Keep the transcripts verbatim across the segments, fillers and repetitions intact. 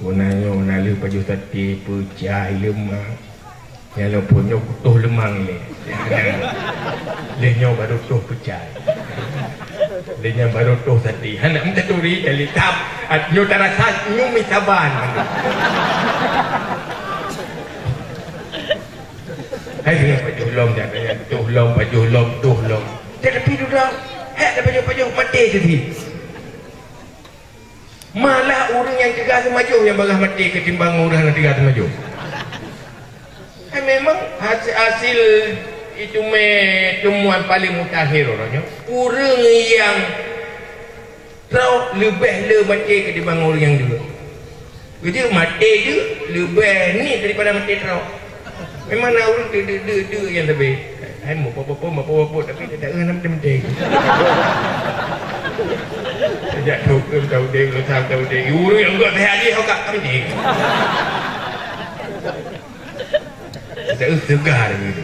Guna nyoe na lheueh pajoh sate peucai leumang. Nyang lôn pun nyoe kutoh leumang ilée. Lheueh nyoe baru toh peucai. Lheueh nyoe baru toh sate. Hana meutaturi kali tap. Nyoe tarasa nyoe mie saban. Hai singoh pajoh lom dak tanya, toh lom, pajoh lom, toh lom. Tapi dudoe, hek dak pajoh-pajoh maté teuh. Malah ureuëng nyang teuga teumajoh nyang bagaih maté ketimbang ureuëng nyang teuga teumajoh. Eh, memang hasil, hasil itu meh temuan paling mutakhir orang nyoe. Ureuëng nyang troh leubeh le maté ketimbang ureuëng nyang deuek. Jadi maté jeuet leubeh ni daripada maté troh. Memang na ureuëng tu deuek-deuek nyang leubeh. Hai meupo-po, meupo-po, tapi tak ada nama penting. Sejak tu pun tahu dia, belum tahu tahu dia. Ureuëng yang buat saya dia kau tak penting. Saya segar gitu.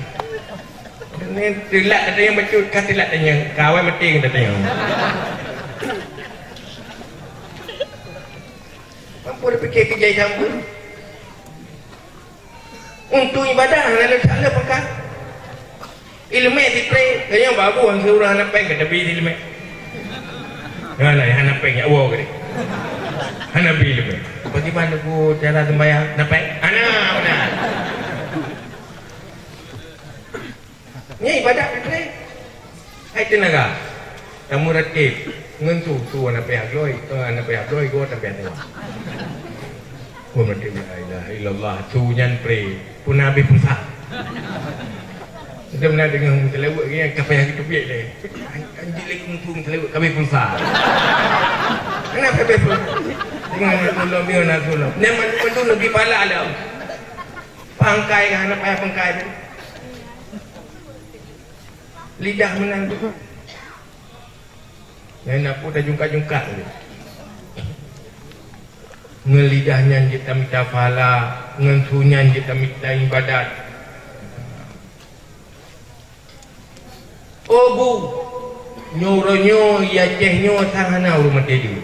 Ini telat ada yang bacut, kan telat tanya. Kawan penting kita tanya. Mampu dipikir kerja sama. Untuk ibadah hana le, hana le pangkat. Ileumèe sitré, kayang babu hana ureueng hana péng ka tabi ileumèe. Hana, hana péng nyak woe keudéh. Hana bi ileumèe. Bagaimana ku cara sembahyang? Hana péng? Hana, hana. Nyan ibadat sitré. Hai teunaga, tameuratéb ngon su, su hana payah gloi, eh, hana payah gloi, goe tapi hana. Goe meuratéb la ilaha illallah, su nyan pré, pun habéh pulsa. Kita pernah dengar meuseulaweuet lagèe nyan, ka payah geuteubiet lé. Anjing lé kungfu meuseulaweuet, ka habéh pulsa. Kenapa habéh pulsa? Dengan nak tolong dia, nak tolong. Nyan mandum-mandum neubi pahala lom. Pangkai ka hana payah pangkai. Lidah meunan tu. Nyan na peue tajungkat-jungkat tu. Ngon lidah nyan jeuet tamita pahala, ngon su nyan jeuet tamita ibadat. Oh bu, nyoe uroe nyoe, i Aceh nyoe sang hana ureueng maté deuek.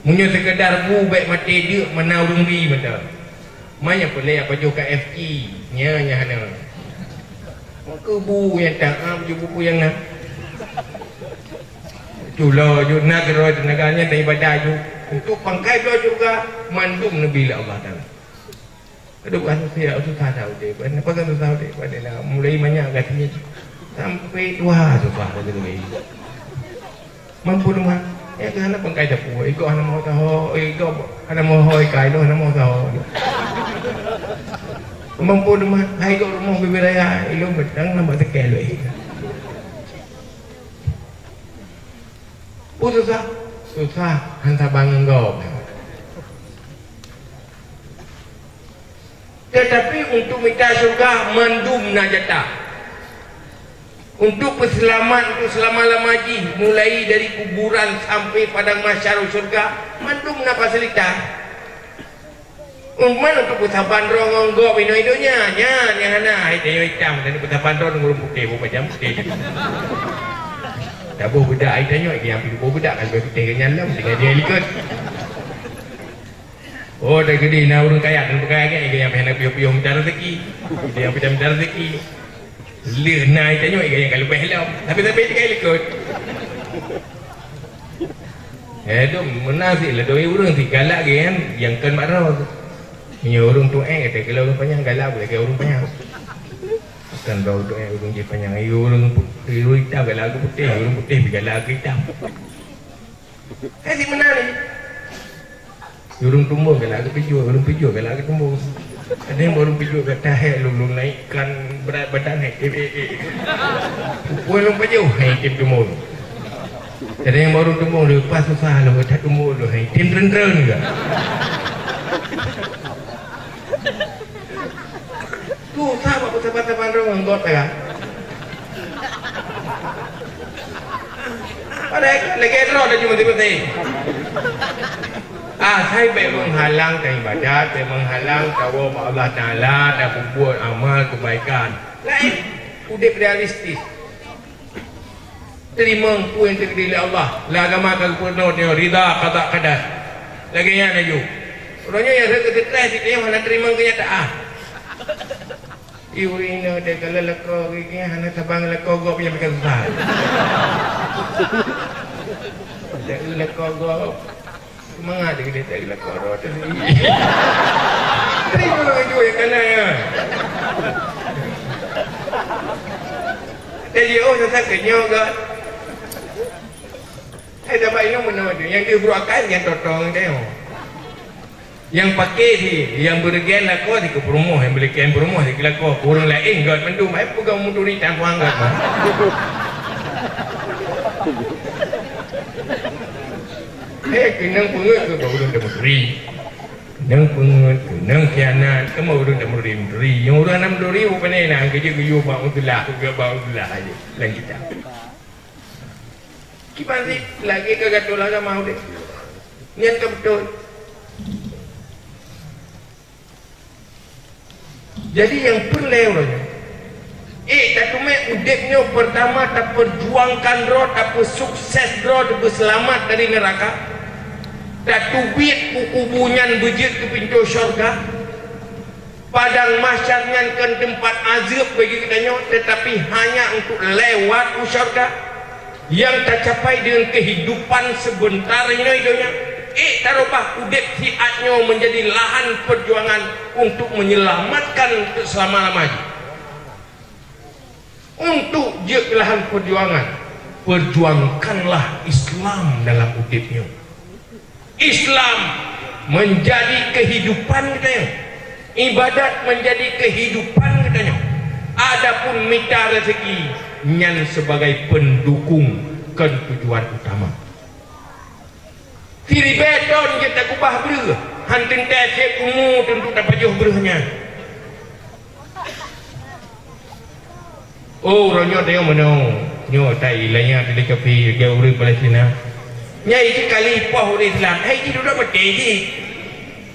Meunyoe seukeudar bu bèk maté deuek, mana ureueng bi mantong. Manyang peureulèe pajoh ka F C, nya, nya hana. Maka bu nyang taát, pajoh buku nyang na. Culo ju na keudroe teunaga nyan dan ibadah ju. Untuk pangkai bloe syeuruga, mandum neubi lé Allah Taala. Aduh, kan susah, susah dah udép. Kenapa kan susah udép? Adalah mulai banyak gaji sampai tua susah dah tu. Mampu teuma. Ya kan, hana pangkai sapeue. Iko hana mau tahu, iko hana mau hoi kai lo, hana mau tahu. Mampu teuma. Hai iko rumoh bibir raya, ilo bedang nambah tekel lo. Peue susah? Susah han saban ngon gob. Tetapi untuk mita syeuruga mandum na jatah. Untuk peuseulamat untuk seulama-lama jih, mulai dari kuburan sampai padang mahsyar syeuruga, mandum na fasilitas. Umat untuk peusaban droe ngon gob inoe donya, nyan nyang hana, hai tanyoe itam, dan peusaban droe ngon ureueng putéh, boh pajam putéh. Taboh beudak hai tanyoe, nyang peuboh beudak ka leubeh putéh ngon nyan lom, tinggai dia likot. Oh, dah gede na ureueng kaya, dan peukai agak, nyang hana piôh-piôh mita rezeki. Dia yang peudah mita rezeki. Lheueh na hai tanyoe, nyang ka leubeh lom. Tapi-tapi tinggai likot. Eh, dum meunan sit, ladôm ureueng sit galak lagèe nyan, nyang kon mak droe. Meunyoe ureueng tu'ék, kata kalau ureueng panyang galak, lagèe ureueng panyang. Bukan bak ureueng tu'ék, ureueng jih panyang. Ureueng pu-, ureueng itam galak keu putéh, ureueng putéh pih galak keu itam. Eh, sit meunan ni. Ureueng tumbông galak keu pijuet, ureueng pijuet galak keu tumbông. Ada nyang baru pijuet gata, hai lôn, lôn naikkan berat badan, hai, eh, eh, eh. Pukul lôn pajoh, hai, tim tumbông. Ada nyang baru tumbông, lepas susah lôn, that tumbông lôn, hai, tim treun-treun juga. Susah bak peusaban-saban droe ngon gob, ya. Padahai lagèe droe laju meuti-meuti. Asai bèk meuhalang taibadat, bèk meuhalang tawoe bak Allah Taala, tapeubuet amal keubaikan. Laén udép realistis. Teurimong peue nyang teukeudi lé Allah. Lam agama ka geupeurunoe nyoe ridha qada qadar. Lagèe nyan laju. Uroe nyoe nyang seukeuseutreh cit nyoe hana teurimong keunyataan. Ibu inoe teuh kalau lakoe geuh hana saban lakoe gob nyang pih ka susah. Jadi lakoe gob. Mangat dia kena cari lakoe roh tadi. Tadi kalau laju ya kena ya. Jadi oh sasa kenyok kan. Eh dapat inoe meunoe tu. Yang dia beruakan yang totong dia. Nyang paké di, nyang beureugen lakoe di keu peurumoh, nyang beuleuken peurumoh di keu lakoe, ureueng laén göt mandum, hai peugah meuturi tampuang göt mah. Eh, keunong peungeut keu bak ureueng tameuturi. Keunong peungeut, keunong khianat, keu bak ureueng tameuturi-meuturi. Nyang ureueng hana meuturi, bukan na, geujeuet geuyue bak Abdullah, geujeuet bak Abdullah aja. Lain kitab. Kiban cit lagèe ka gatoe lam agama udép. Nyan ka beutôi. Jadi nyang peureulèe uroe nyoe, ék tateumé udép nyoe peurtama tapeujuangkan droe, tapeusukses droe, tapeuseulamat dari neuraka. Tateubiet u kubu nyan beujeuet keu pintoe syeuruga. Padang Mahsyar nyan kon teumpat azeub bagi geutanyoe, teutapi hanya untuk lewat u syeuruga. Nyang tacapai deungon keuhidupan seubeutar inoe i donya, ék tarubah udép siat nyoe meunjadi lahan peujuangan untuk meunyeulamatkan untuk seulama-lama jih. Untuk jeuet keu lahan peujuangan, peujuangkanlah Islam dalam udép nyoe. Islam meunjadi keuhidupan geutanyoe. Ibadat meunjadi keuhidupan geutanyoe. Adapun mita raseuki nyan sibagai peundukung, kon tujuan utama. Siribèe thon jeuet takeubah breueh, han teuntèe sép umu teuntu tapajoh breueh nyan. Oh, uroe nyoe tanyoe meunoe. Nyoe tai lanya di kafé lagèe ureueng Palestina. Nyai jih kali poh ureueng Islam, hai jih dudoe maté jih.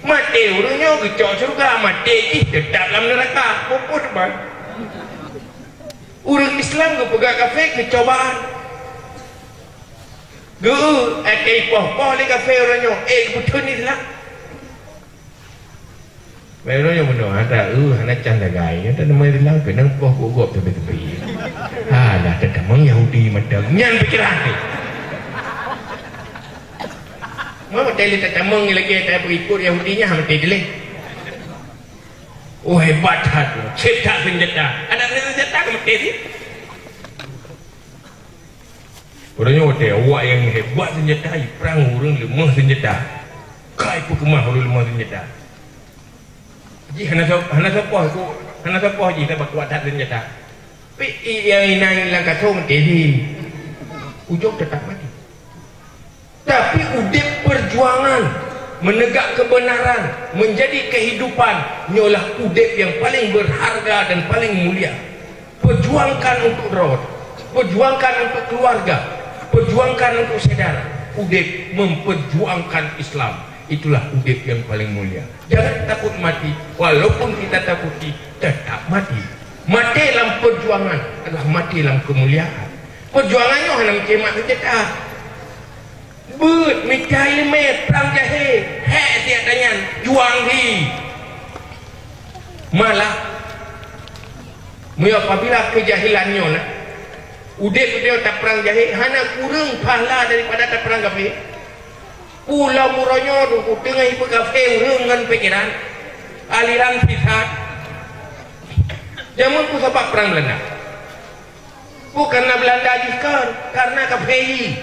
Maté ureueng nyoe geucok syeuruga, maté jih teutap lam neuraka. Puput ban. Ureueng Islam geupeugah kafé keucobaan. Geu, eh, kai poh-poh lé kafé uroe nyoe, eh, geupeutreun Islam. Baru nyoe bunoe, ada, eh, hana can dagai. Nyoe teuh nama Islam, keunong poh gop-gop tepi-tepi. Alah, teutamong Yahudi mantong. Nyan pikiran teuh. Mau teuh lé teutamong lagèe tapeurikot Yahudi nyan, hana teuh lé. Oh, hebat that. Cit that seunjata. Ada seunjata ke meuti sih? Uroe nyoe watèe awak nyang hebat seunjata, jiprang ureueng leumah seunjata. Kai peukeumah ureueng leumah seunjata. Jih hana so-, hana sopoh ku, hana sopoh jih sabab kuat that seunjata. Pi i nyang inan lam kasong tadi. Ujong teutap maté. Tapi udép peujuangan, meunegak keubeunaran, meunjadi keuhidupan, nyoe lah udép nyang paleng beurharga dan paleng mulia. Peujuangkan untuk droe, peujuangkan untuk keuluwarga, peujuangkan untuk syedara. Udép meupeujuangkan Islam, itulah udép nyang paleng mulia. Jangan takut mati, walaupun kita takuti, tetap mati. Maté lam peujuangan adalah maté lam keumuliaan. Peujuangan nyoe hana meucéh mat seunjata. Beuet mita ileumèe prang jahé, hék siat tanyan, juang hi. Malah, meunyoe apabila keujahilan nyoe na, udép geutanyoe taprang jahé, hana kureueng pahala daripada taprang kafé. Pulo uroe nyoe teungku teungoh ipeukafé ureueng ngon pikiran, aliran sisat. Jameun peue sabab prang Beulanda? Bukan na Beulanda jih kon, karena kafé jih.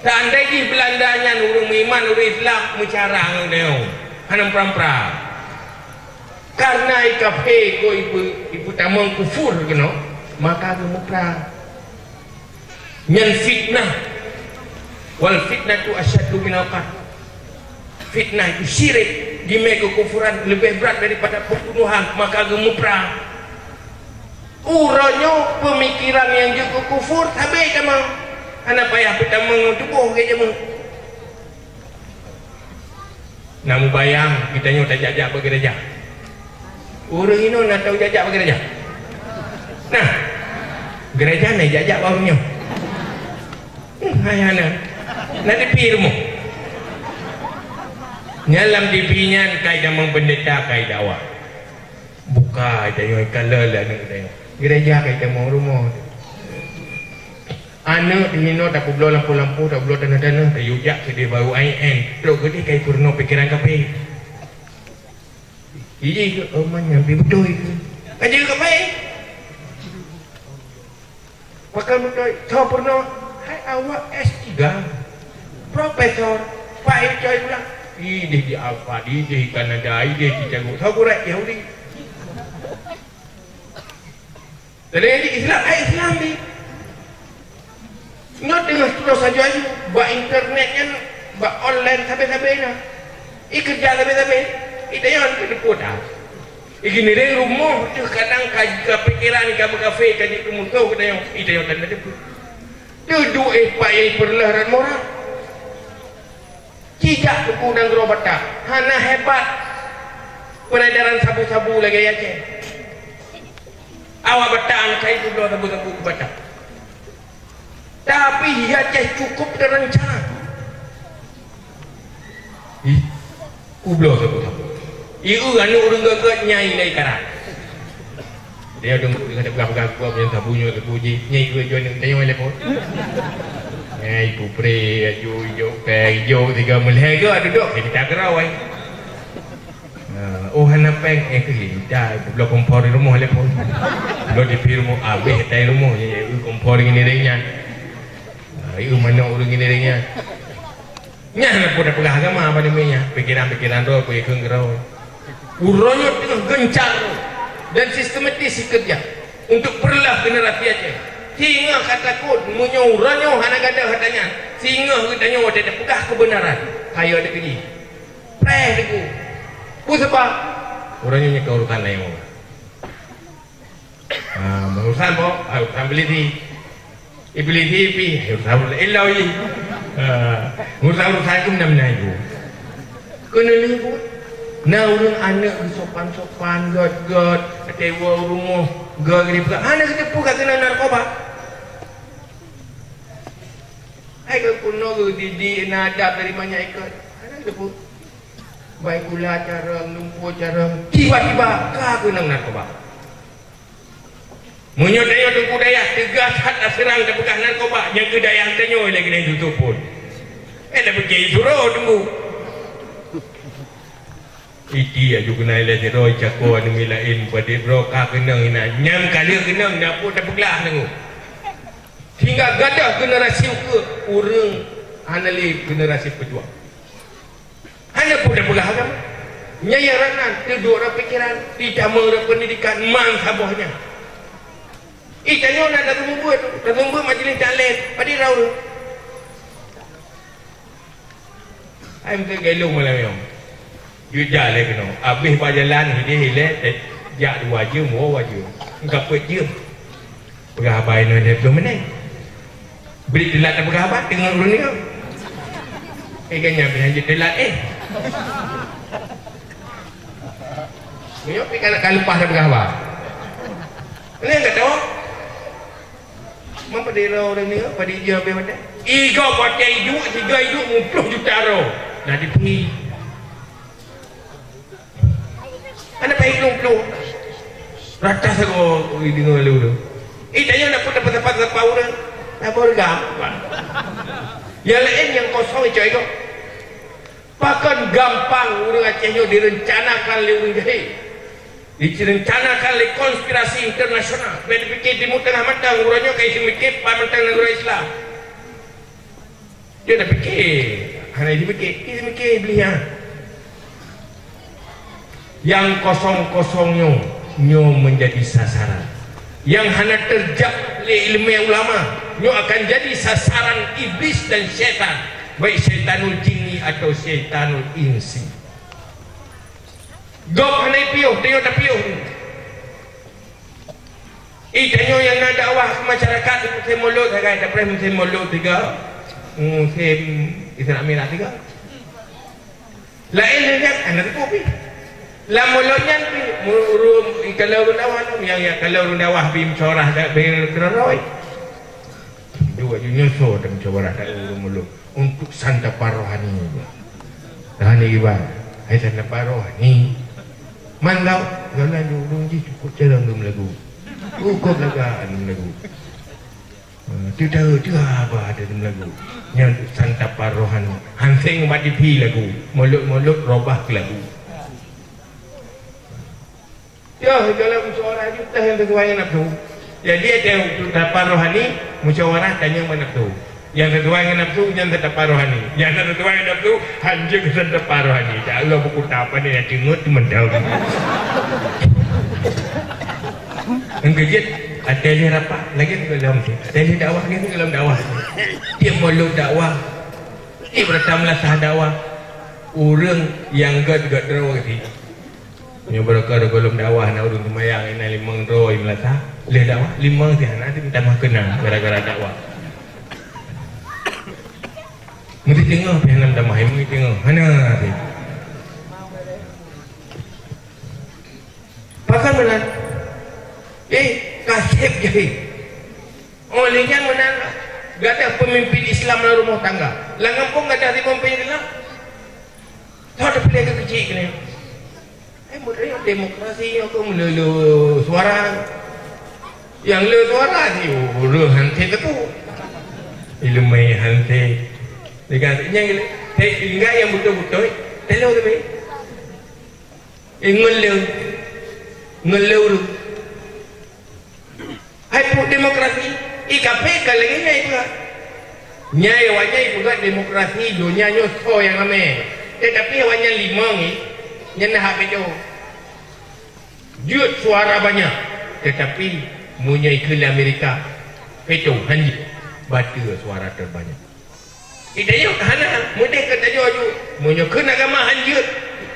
Seandai jih Beulanda nyan ureueng meuiman, ureueng Islam, meucara ngon tanyoe, hana prang-prang. Karena i kafé ko ipe-, ipeutamong kufur keunoe, maka geumeuprang. Nyan fitnah. Wal fitnatu asyaddu minal qatl. Fitnah itu syirik, dimé keukufuran leubeh brat daripada peubunohan, maka geumeuprang. Uroe nyoe peumikiran nyang jeuet keu kufur sabé tamong. Hana payah peutamong ngon tuboh lagèe jameun. Na mubayang geutanyoe tajak-jak bak gereja. Ureueng inoe na tau jak-jak bak gereja? Nah, gereja na jak-jak bak ureueng nyoe. Hai hana. Na TV rumoh. Nyan lam TV nyan kai tamong pendeta, kai dakwah. Buka tanyoe, kalon lé aneuk tanyoe. Gereja kai tamong rumoh. Aneuk teuh inoe tapeubloe lampôh-lampôh, tapeubloe tanoh-tanoh, tayue jak keudeh baru I N. Trok keudeh kai peurunoe pikeran kafé. Iji keu, "Oh, man nyan pih beutôi keu?" Ka jeuet keu baik. Pakon beutôi, soe peurunoe? Hai awak S tiga. Profesor, Pak Icoi pula. Ideh di Alphard, ideh di Kanada, ideh di Chicago. Soe gurèe? Yahudi. Jadi Islam, hai Islam di. Nyoe teungoh terus aju-aju, bak internet nyan, bak online sabe-sabe na. I keureuja sabe-sabe, i tanyoe hana teupeu that. I geunireng rumoh teuh kadang ka, ka pikeran ka meukafé, ka jeuet keu musoh geutanyoe, i tanyoe hana teupeu. Teuduek eh payah peureuleueh ran murah. Cicak Teungku nanggroe Batak, hana hebat peredaran sabu-sabu lagèe Aceh. Awak Batak hana sai peubloe sabu-sabu keu Batak. Tapi Aceh cukup teurencana. Ih, peubloe sabu-sabu. Ieu aneuk ureueng geuh-geuh nyai dari Karak. Dia dong, dia kata peugah-peugah, "Aku punya sabu nyoe, aku ji." Nyai dua jual nyoe, tanya oleh pun. Eh, ibu pre, aju, ijo, pe, ijo, tiga meleh ke, ada dok, kita gerawai. Ha, oh, hana peng, eh, ke, dah, ibu belah kompor di rumah oleh pun. Belah di pi rumah, habis, tai rumah, ya, ya, kompor ini ringnya. Ha, ibu mana urang ini ringnya. Nyan na peue tapeugah agama, apa namanya, pikiran-pikiran droe, peue kheun keudroe. Uroe nyoe teungoh gencar dan sistematis sikeureuja untuk peureuleueh generasi Aceh. Singoh ka takot, meunyoe uroe nyoe hana gadôh ata nyan, singoh geutanyoe watèe tapeugah keubeunaran, hayo teukeujih. Preh teungku. Peue sabab? Uroe nyoe nyoe keu urusan laén. Ha, urusan po? Ha, urusan polisi. Iblih ipi, urusan-urusan ilau ji. Ha, urusan-urusan tu meunan-meunan ju. Keuneuk lheueh buet. Na ureueng aneuk geusopan-sopan, göt-göt, watèe woe u rumoh, göt geupeugah, hana geuteupeue ka keuneuk narkoba. Hai ka keunoe geudidik na adab dari manyak ikot. Hana geuteupeue. Bai gula carông, lumpur carông, tiba-tiba ka keuneuk narkoba. Meunyoe tanyoe Teungku Dayah teugas that taseurang tapeugah narkoba, nyang keu dayah tanyoe lé keuneuk tutup phôn. Eh, tapiké suroe Teungku. Iti aju keunai lé sidroe, cako aneuk miet laén, padé droe ka keunong inan. Nyang ka lheueh keunong, na peue tapeuglah Teungku. Sehingga gadôh generasi ukeue ureueng hana lé generasi peujuang. Hana peue tapeugah agama. Nyan nyang rot nan, teuduek rot pikiran, ditamong rot pendidikan, man saboh nyan. Ih, tanyoe na taseumeubeuet, taseumeubeuet majlis taklim, padé droe. Hai meukeue geuh ilong malam nyoe. Jujak lé keunoe. Abéh bak jalan, hideh ilée, jak dua jeuem, woe dua jeuem. Ka peuet jeuem. Peugah haba inoe lhèe ploh menit. Bri teulat tapeugah haba, teungoh ureueng nyoe. Eh, kan nyan pih hanjeuet teulat, eh. Nyoe pih ka, ka leupah tapeugah haba. Nyan ka tahu. Memang padé droe ureueng nyoe, padé jeuem abéh watèe. Igoe watèe iduek, tiga iduek, muplôh juta droe. Nah, dipeuhi. Hana payah lôn plueng. Rata sagoe deungoe lé ureueng. Eh, tanyoe na peue teumpat-teumpat sapa ureueng? Saboh gampang. Nyang laén nyang kosong icok-icok. Pakon gampang ureueng Aceh nyoe direncanakan lé ureueng jahé? Direncanakan lé konspirasi internasional. Bèk dipike Timu Teungah mantong, uroe nyoe ka jiseumiké pan mantong nanggroe Islam. Dia dah fikir, hana jipikir, jipikir Iblih nyan. Nyang kosong-kosong nyoe, nyoe menjadi sasaran. Nyang hana teujak lé ileumèe ulama, nyoe akan jadi sasaran iblis dan syaitan, baik syaitanul jinni atau syaitanul insi. Gob hana piôh, tanyoe tapiôh. Eh, tanyoe nyang na dakwah keu masyarakat di musém Molot sagai, tapreh musém Molot tiga, musém Isra Mi'raj tiga. Laén lé nyan hana teupeu pih. Lam Molot nyan pih, mu-, ureueng, kalau ureueng dakwah tu, nyang, nyang kalau ureueng dakwah bri musyawarah, bri keureuroe. Dua juta nyoe soe dan musyawarah tak ureuëng muluk untuk santapan rohani. Rohani gimana? Hai santapan rohani. Man gau, gau laju ureuëng jih cukup carông geumeulagu. Cukup lega geumeulagu. Eh, tu tahu tu apa ada geumeulagu. Nyang santapan rohani. Hanseng bak T V lagu. Muluk-muluk robah ke lagu. Yoh, dalam musyawarah itu tah nyang sesuai dengan nafsu. Jadi ada untuk tapan rohani, musyawarah tanyong bak nafsu. Nyang sesuai dengan nafsu, nyang tapan rohani. Nyang tak sesuai dengan nafsu, hanjeuet santapan rohani. Tak Allah buku tapan ni nak cengut tu mentau. Nyang keujeuet, ada lé rapat, lagi tu dalam tu. Ada lé dakwah, lagi tu dalam dakwah. Tiap malam dakwah. Tiap datang melasah dakwah. Ureuëng nyang gét-gét droe ke situ. Nyoe barokah gohlom dakwah na ureuëng seumayang inan limong droe melasah. Lheueh dakwah, limong sih hana sih tamah keunong gara-gara dakwah. Meuti teungoh pih hana tamah, meuti teungoh. Hana sih. Pakon meunan? Eh, kaseb jahé. Oh, lé nyan meunan gadoh peumimpin Islam lam rumoh tangga. Lam gampông gadoh peumimpin Islam. Soe teupiléh keu keuchik keunoe? Eh, meunyoe demokrasi nyoe keu meuleu-leu suara. Nyang leu suara si ureuëng hanté teupeu. Ileumé hanté. Dengan nyang hei tinggai nyang beutôi-beutôi, telo teubi. Eh, ngon leu. Ngon leu ureuëng. Hai peue demokrasi, i kafé ka lagée nyan ipeugah. Nyan awaknyan ipeugah demokrasi donya nyoe soe nyang ramé. Teutapi awaknyan limong nyan na hak veto. Jeuet suara banyak, teutapi meunyoe ikheun lé Amerika, veto hanjeuet, bateue suara terbanyak. Di tanyoe hana, meudeh ka tanyoe aju. Meunyoe kheun agama hanjeuet,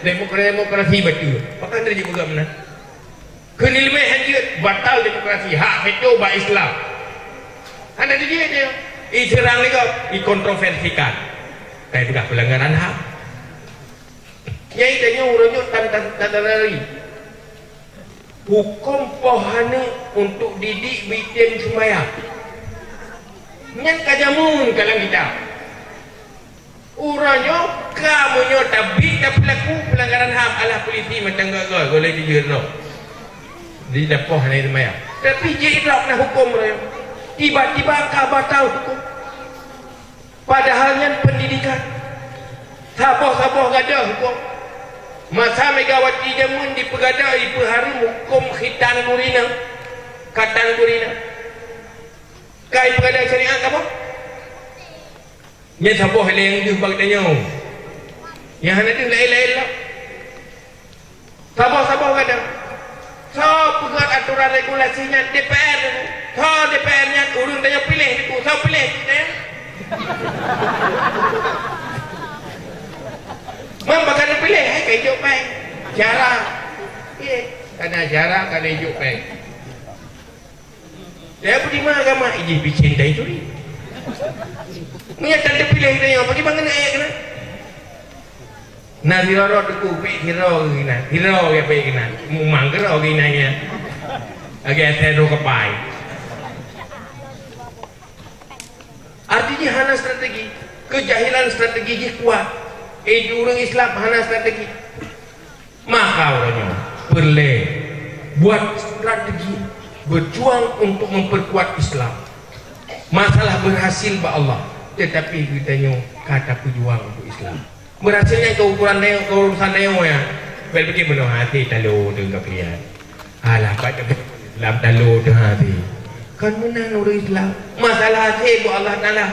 demokra-, demokrasi bateue. Pakon teujeuet peugah meunan? Kheun ileumé hanjeuet, batal demokrasi, hak veto bak Islam. Hana teujeuet nyoe. Iseurang lé gob, ikontroversikan. Kai peugah peulanggaran ham. Nyai tanyoe uroe nyoe tan-, tan-, tan-, tan-, Huköm poh aneuk untuk didik beuitem seumayang. Nyan ka jameun ka lam kitab. Uroe nyoe ka meunyoe tabiet tapeulaku peulanggaran ham alah polisi mantong gagah golai tijeuet droe. Di dapoh hana seumayang. Tapi jih idrop na huköm uroe nyoe. Tiba-tiba ka batal huköm. Padahal nyan pendidikan. Saboh-saboh gadoh huköm. Masa Megawati jameun dipeugadoh ipeuhareuem huköm khitan gurina, khatan gurina. Ka ipeugadoh syariat saboh. Nyan saboh ilée nyang deuh bak tanyoe. Nyang hana deuh laén-laén lom. Saboh-saboh gadoh. Soe peugét aturan regulasi nyan? D P R. Soe D P R nyan? Ureuëng tanyoe piléh teungku. Soe piléh? Kita. Mam bak ka neupiléh, eh, ka ijok péng. Syara. Iya, ka na syara, ka na ijok péng. Saya beri mana agama? Ijih bicin dai turi. Meunyo tan teupiléh tanyoe, bagaimana ayat kena? Na sidroe teungku, pék sidroe geuh inan. Sidroe geuh pék inan. Mumang keudroe geuh inan nyan. Lagée asai droe kapai. Artinya hana strategi. Keujahilan strategi jih kuat. Eh, ureuëng Islam hana strategi. Maka uroe nyoe peureulée buat strategi berjuang untuk memperkuat Islam. Masalah berhasil bak Allah, tetapi geutanyoe ka tapeujuang untuk Islam. Berhasil nyan keu ukuran tanyoe, keu urusan tanyoe ya. Bèk pikir meunoe hase talo deungon kafir. Alah, pat Islam talo teuhase. Kan meunan ureuëng Islam. Masalah hase buet Allah Taala.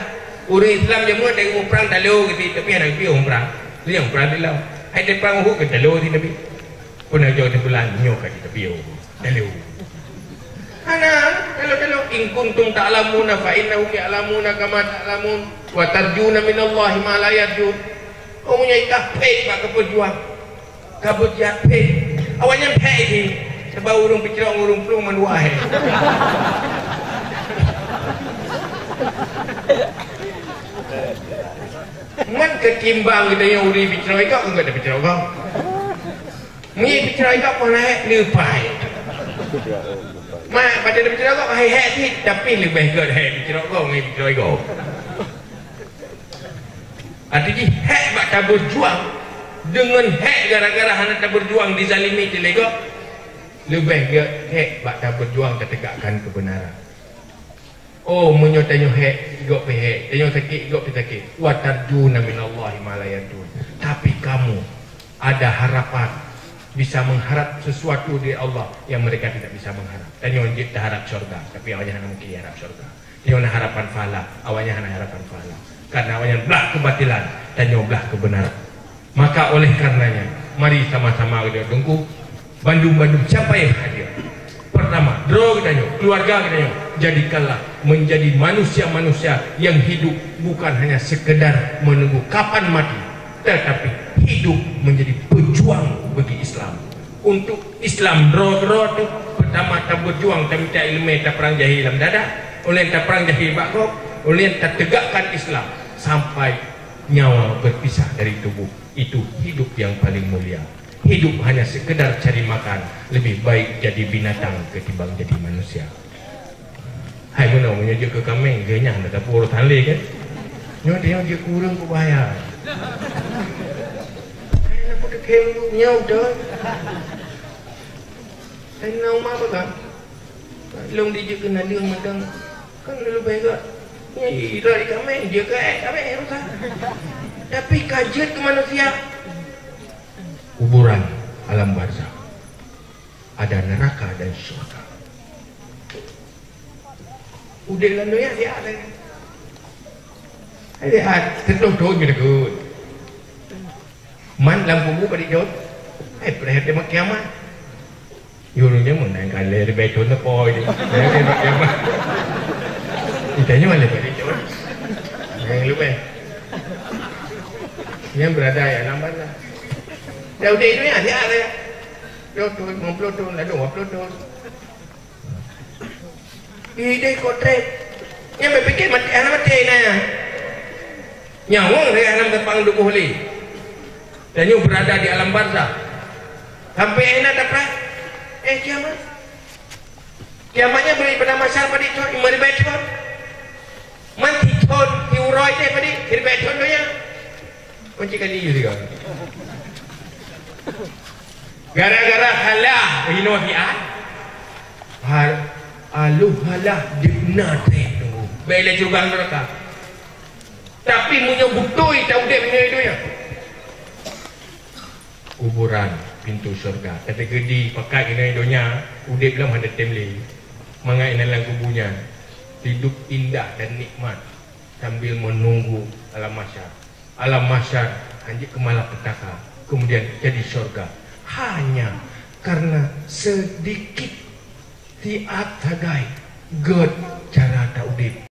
Ureuëng Islam jameun dari muprang talo gitu, tapi hana piôh muprang. Dia muprang talo. Hai teuprang Uhud ke talo di Nabi. Pun aja teubulan nyoe ka di Nabi. Talo. Hana, talo-talo. In kuntum ta'lamuna fa innahum ya'lamuna kama ta'lamun wa tarjuna minallahi ma la yarjun. Orang yang kafir bak keperjuang. Kabut jak phét. Awaknyan phét jih. Sebab ureuëng picrok ngon ureuëng plueng mandua hai. Ngon ketimbang geutanyoe ureuëng picrok ikok, enggak ada picrok kau. Mie picrok ikok pun naik, lepai. Mak, pada dia bercerai kau, hai hek cit, tapi lebih gèt hek bercerai kau, ngai bercerai kau. Arti jih hek bak taberjuang, deungon hek gara-gara hana taberjuang dizalimi teuh lé gob, lebih gèt hek bak taberjuang tategakkan kebenaran. Oh, meunyoe tanyoe hek, gob pih hek, tanyoe sakét, gob pih sakét. Wa tarjuna minallahi ma la yarjun. Tapi kamu ada harapan, bisa mengharap sesuatu dari Allah yang mereka tidak bisa mengharap. Tanyoe jeuet taharap syurga, tapi awaknyan hana mungkin harap syurga. Tanyoe na harapan pahala, awaknyan hana harapan pahala. Karena awaknyan blah kebatilan, tanyoe blah kebenaran. Maka oleh karenanya, mari sama-sama kita tunggu bandum-bandum siapa yang hadir. Pertama, droe geutanyoe, keluarga geutanyoe, jadikanlah menjadi manusia-manusia yang hidup bukan hanya sekedar menunggu kapan mati, tetapi hidup menjadi pejuang bagi Islam. Untuk Islam droe-droe tu, pertama taberjuang, tamita ileumèe, tapeurang jahé lam dada, ulèe tapeurang jahé bak gob, ulèe tategakkan Islam sampai nyawa berpisah dari tubuh. Itu hidup yang paling mulia. Hidup hanya sekedar cari makan, lebih baik jadi binatang ketimbang jadi manusia. Hai meunoe, meunyoe jeuet keu kaméng, geuh nyan dah dapur than lé kan? Nyoe dia jeuet keu ureueng keu bahaya. Hai, napa keu khem nyoe dah? Hai, na uma apa kan? Lôn dijeuet keu naleueng mantong. Kan lôn leubeh gèt. Nyan ira di kaméng, jeuet keu ék kaméng rusak. Tapi ka jeuet keu manusia. Kuburan, alam barzakh. Ada neraka dan syurga. Udép lam donya siat lagèe. Hai siat, seutoh thôn geutakot. Man lam kubu padit thôn. Hai peureuhati kiamat. Yôh nyoe meunan ka lhèe ribèe thôn leupoi nyoe. Lhèe ribèe kiamat. Kita nyoe lhèe padit thôn. Nyang leubeh. Nyan berada di alam barzakh. Dah udép donya siat lagèe. Dua puluh thôn, lima puluh thôn, lalu dua puluh thôn. Ideh kotrek. Nyan bèk pikir maté, hana maté na. Nyawöng lagèe hana teupang tuboh lé. Tanyoe berada di alam barzakh. Sampai na dapat, eh, kiamat. Kiamat nyan bri padang mahsyar padit thôn, lima ribèe thôn. Man sithôn, siuroe deh padit, siribèe thôn donya. Kunci kali juga. Gara-gara salah, inoe siat. Hal, alu salah, dipna trép tunggu. Bèk lé syeuruga neraka. Tapi meunyoe beutôi taudép inoe donya, kuburan, pintu syeuruga. Tateugedi pakat inoe donya, udép lom hana tem lé. Mangat inan lam kubu nyan, hidup indah dan nikmat sambil menunggu alam mahsyar. Alam mahsyar hanjeuet keu malapetaka, kemudian jadi syurga. Hanya karena sedikit siat sagai gèt cara taudép.